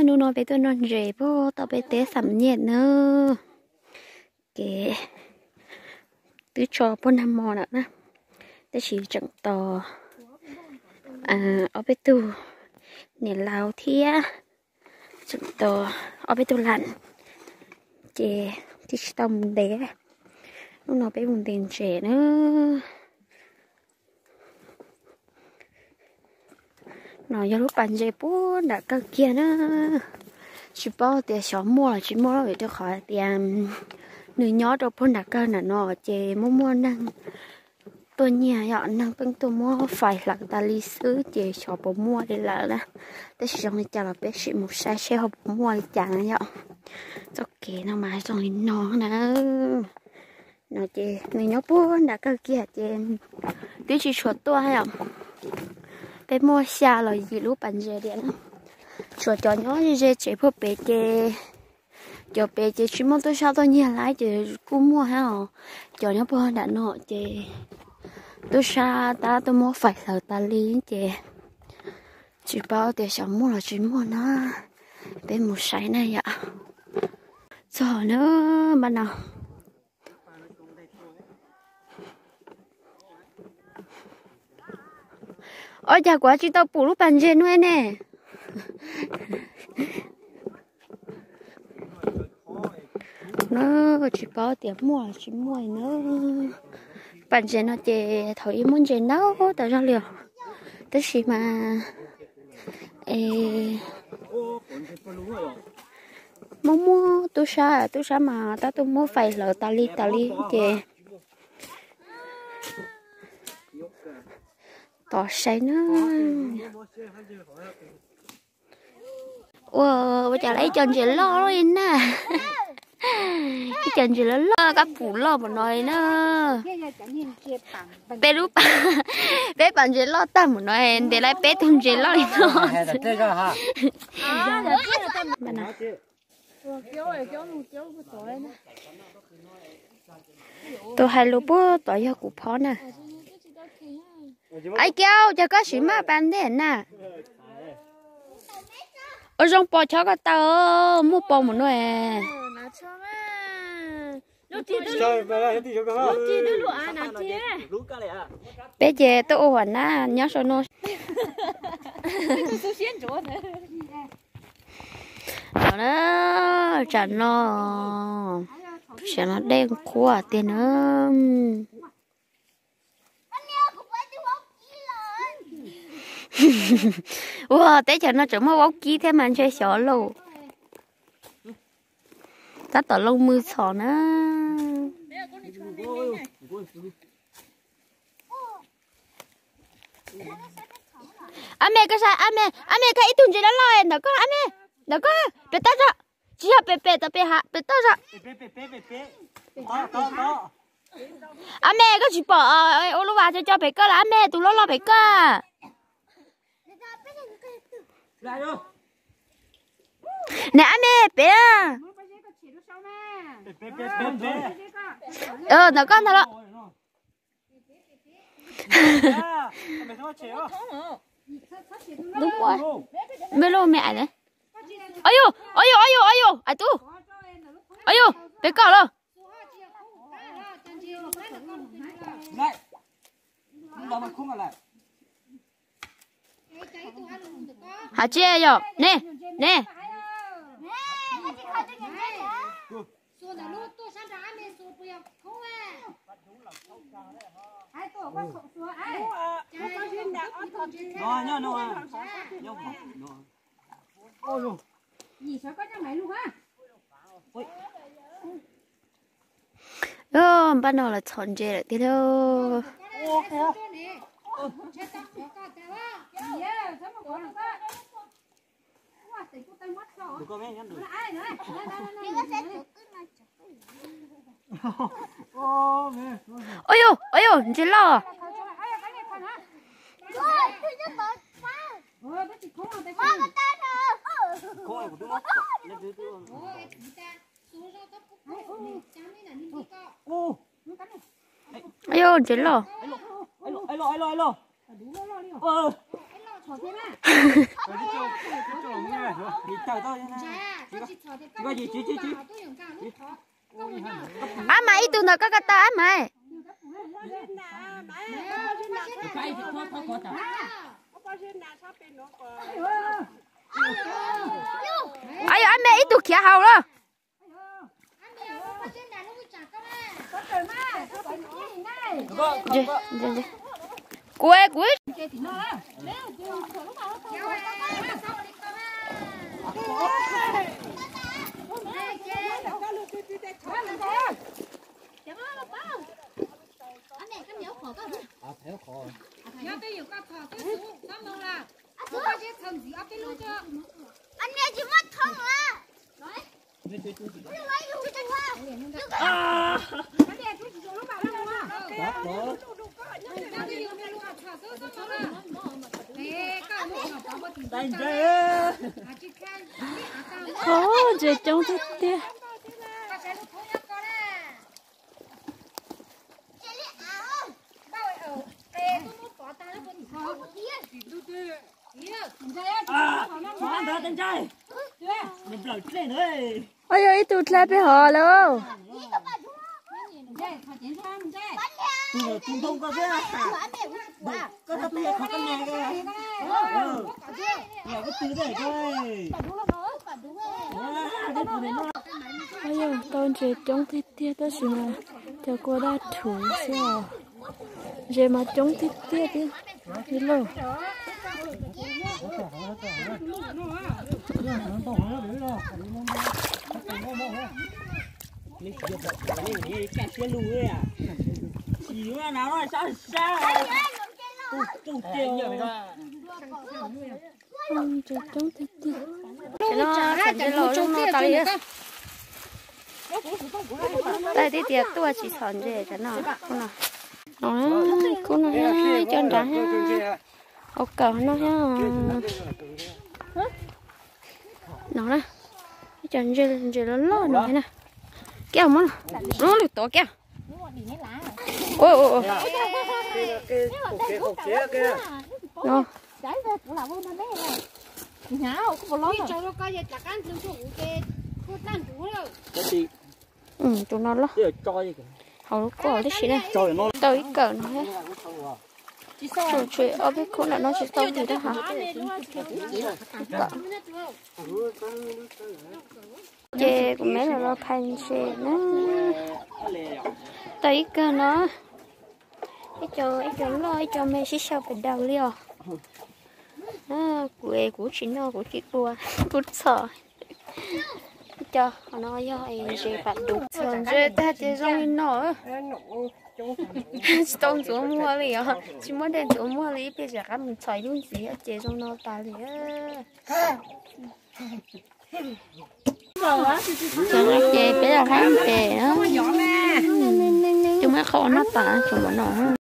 Hnub no peb tuaj noj ntses puag tom peb teb xam nyej na. Ces twb tso puag nag hmo lawm na, tab sis tseem tos ob peb tug niam laus thiab tseem tos ob peb tug lam, ces thiaj tsis tau mus ntes. Hnub no peb mus ntes ntses na. No yog lub pas ntses puag nram kawg kiag na. Tsis paub tias xyov muaj los tsis muaj, vim rau qhov tias nws nyob rau puag nram kawg nram no ces muaj muaj neeg tuaj nyiag yom, neeg pheej tuaj muab fais hlawv tas li xwb ces xyov puas muaj li lawm na. Tab sis zoo li cas los peb sim mus saib seb ho puas muaj li cas na yom. Txoj kev no mas zoo li no na. No ces nws nyob puag nram kawg kiag ces twb tsis tshua tuaj yom. Peb muaj xya los yim lub pas ntses tiam na. Tshuav cov nyob ze ze tsev puag pem ces, cov pem ces tsis muaj tub sab tuaj nyiag lawm ces kuj muaj thiab os. Cov nyob puag nram no ces tub sab tab tuaj muab fais hlawv tas li ces tsis paub tias xyov muaj los tsis muaj na. Peb mus saib na yom. Txog na, npaj no. Ua cas kuv tsis tau pum lub pas ntses no ne? No tsis paub tias muaj los tsis muaj na. Pas ntses no ces thaum ub muaj ntses ntau tas zog li os, tab sis mas muaj muaj tub sab, tub sab mas tab tuaj muab fais hlawv tas li tas li ces tos saib na. Ua, ua cas lawv ib co ntses loj li na. Ib co ntses loj loj, kab pum loj npaum no li na. Peb lub, peb pas ntses loj tag npaum no, ntes lawv peb tug ntses loj li no. Tus hais lus puag tod yog kuv phob na. Ais kiau, cas koj sim maj pas ntej na? Ua zoo pos chob ko taw, muaj pos mus no. Peb ces tuaj ua huam nab nyob sau no. No na, tsam no, tsam no dej qhuav tiag na. Ua teb chaws no tseem muaj vaub kib thiab mas ntshe xyov lauj. Tab tom loo mws txhom na. Ab me, koj saib, ab me, ab me, koj ib tug ntses loj loj ntawm koj, ab me, ntawm koj, pem toj zog, tsis yog pem pem tom pem hav, pem toj zog. Ab me, koj tsis pom ua lub vas co co pem koj los ab me, tus loj loj pem koj. Ne ab me, pem. Ntawm koj ntag los. Ntub, me lub me ais ne. Au yus, au yus, au yus, au yus, ais tub. Au yus, pem koj los. Hais tsis yog ne, ne. Npaj no los txhom ntses lawm tiag lauj. Ua yus, ua yus, ntses loj. Ua yus, ntses loj. Ab mas ib tug ntawm koj ko taw ab mas. Ab yog ab me ib tug khiav haus lawm. Kuv kuv Qhov ntses coob tiag tiag. Ab yog ib tug dlha peb hov lawm. Ab yog tau ntses coob tiag tiag tab sis mas cov kua daj rhuv xwb os. Ntses mas coob tiag tiag thiab lauj. Ntses coob tiag tiag. Tam no txhom ntses los zoo no tas li. Tab tib tias tuaj tsis txhom ntses tam no. No, khub no thiab, ib co nrad thiab, hauv kawm no thiab. No na, ib co ntses loj loj no thiab na. Kiab muab no, lwm tod kiab. Ua ua ua. No. Tus no loj. Hauv lub koj tib si na. Tau ib kawm no thiab. Tsuas tshuav ob peb khub ntawm no tsis tau ntxiv dab hav. Ces kuv me los los phais ntses na. Tau ib kawm no. Ib co, ib co loj ib co me sib sau pes daus li os. Kuv es kuv tsis noj kuv tsis ua, kuv txhom. Ib co qhov no yog es ntses pas dub, txhom ntses tag ces zoo li no. Tsis tau ntxuav muag li os, tsis muaj dej ntxuav muag li, ib pliag rov qab mus txhom ib lub ntxiv ces zoo no tas li. Ces peb los hais ntses na. Coj muab qhau noj tas tsuas npaum no.